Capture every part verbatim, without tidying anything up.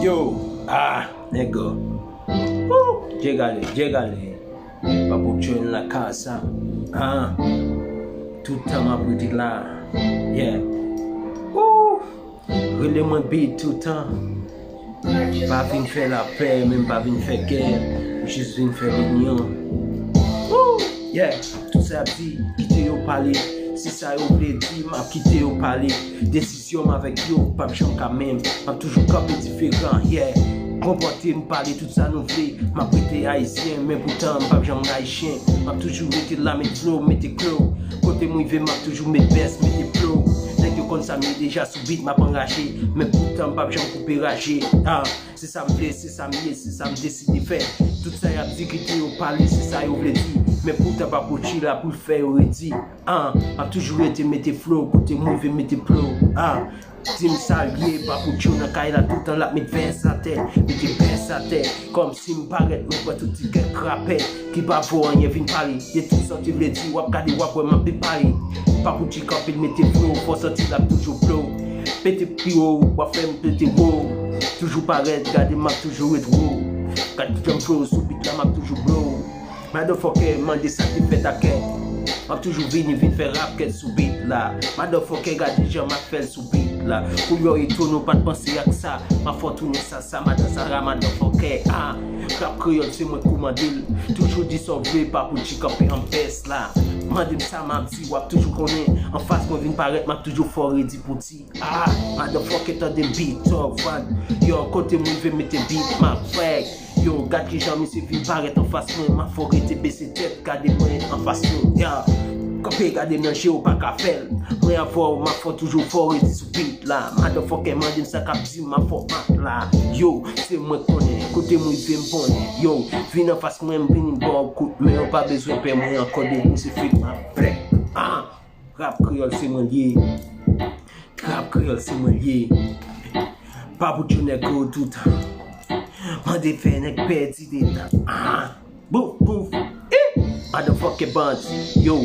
Yo, ah, nèg. Woo, Djegale, Djegale. Papo Tchon la kasa. Ah, tout tan m ap rete la. Yeah. Woo, rele mwen Big tout tan. Pa vin fè lapè, men m pa vin fè gè. M jis vin fè linyon. Woo, yeah. Tout sa y ap di, kite yo pale. Se sa yo vle di, m ap kite yo pale. Desizyon m avèk yo p ap janm ka menm. M ap toujou kanpe diferan, yeah. Konpòte m, pale tout sa nou vle. M ap rete ayisyen, men poutan m p ap janm ray chen. M ap toujou rete la, met flow, mete klo. Kote m rive, m ap toujou met bès, mete flow. Nèg yo konn sa m ye deja, sou beat m ap anraje. Men poutan m p ap janm koupe raje. Ah, se sa m vle, se sa m ye, se sa m deside fè. Tout sa y ap di, kite yo pale, se sa yo vle di. Men poutan Papo Tchon la pou l fè yo redi. Ah, m ap toujou rete mete flow, kote m rive mete plo. Ah, di m sa l ye, Papo Tchon nan kay la, tout tan l ap met vès atè, mete bès atè. Kòmsi m parèt, mwen pran tout ti kèk rapè ki pa vo anyen vin pale. De tout sa w te vle di, w ap gade, w ap wè m ap byen pale. Papo Tchon kanpe l mete flow, fò santi l ap toujou blow. Pete pi wo, w ap fè m pete wo. Toujou parèt, gade m ap toujou ret wo. Gad jan m flow sou beat la, m ap toujou blow. Motherfucker, mande sa ki fèt ak kè. M ap toujou vini, vin fè rap kèt sou beat la. Motherfucker, gade jan m ap fè l sou beat la. Kou yo etone, w pa t panse ak sa. M ap fè w tounen sa, sa, madan Sara, motherfucker. Ah, rap kreyòl, se mwen k komande l. Toujou di sa w vle, Papo Tchon kanpe an bès la. Mande m sa, m ap di, w ap toujou konnen. Anfas mwen vin parèt, m ap toujou fò redi pou ti. Ah, motherfucker, tande beat, talk, rap. Yo, kote m rive mete beat, m ap fèk. Yo, gad kijan misye vin parèt anfas mwen, m ap fò rete bese tèt, gade mwen anfas yo, yeah. Kanpe gade m nan je w pa ka fè l. Mwen avè w, m ap fò toujou fò rete sou beat la. Motherfucker, mande m sa k ap di m, m ap fò mat la. Yo, se mwen k konnen, kote m rive m konnen. Yo, vin anfas mwen, m vini ba w kout men, ou pa bezwen pè mwen ankò, depi se feat m ap fè. Ah, rap kreyòl se mwen l ye. Rap kreyòl se mwen l ye. Papo Tchon nèg gwo toutan. Mande fè nèg pèdi de tan. Ah, bouf, bouf. Eh, motherfucking bandit. Yo.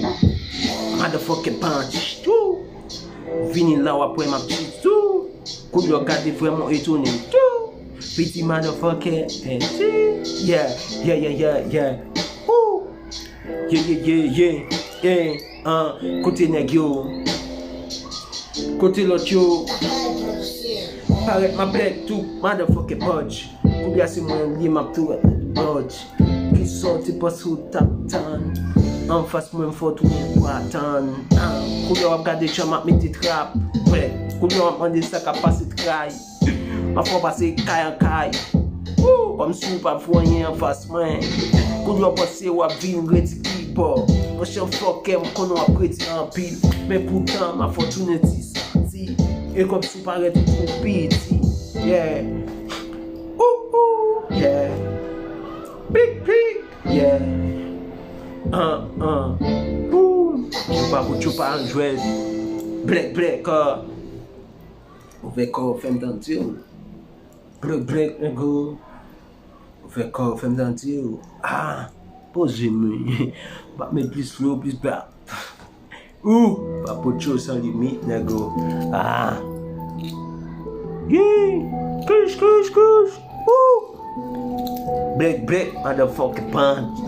Motherfucking bandit. Tou. Vini la w ap wè m ap di tou. Kou yo gade vrèman etone. Tou. Piti motherfucker. Eh, yeah, yeah, yeah, yeah, yeah. Ooh. Ye, ye, ye, ye, ye, ah, kote nèg yo? Kote lòt yo? Parèt m ap bèk tou, motherfucking punch. Kounye a se mwen li m ap tou budge. Kisa w te panse w t ap tann? Anfas mwen m fò tounen pou atann. Ah, kounye a w ap gade jan m ap mete trap. Wè, kounye a w ap mande sa k ap pase tray. M ap fè w pase kay an kay. Woo, kòmsi w p ap fè anyen anfas mwen. Kounye a w panse w ap vin redi ki bò. Monchè fòkè, m konnen w ap redi anpil. Men poutan, m ap fè w tounen ti santi. E kòmsi w parèt ou twò piti. Yeah. Ooh, ooh, yeah. Pik, pik, yeah. An, an. Ooh. Tchoupa pou tchoupa an jwèt. Blèk, blèk, ah. Ouvè kò w, fè m tande w. Blèk, blèk, nègo. Ouvè kò w, fè m tande w. Ah, poze m wi. Pa met plis flo, plis ba. Ooh, Papo Tchon san limit, nègo. Ah. Yeah. Kush, kush, kush. Ooh. Blèk, blèk, motherfucking punch.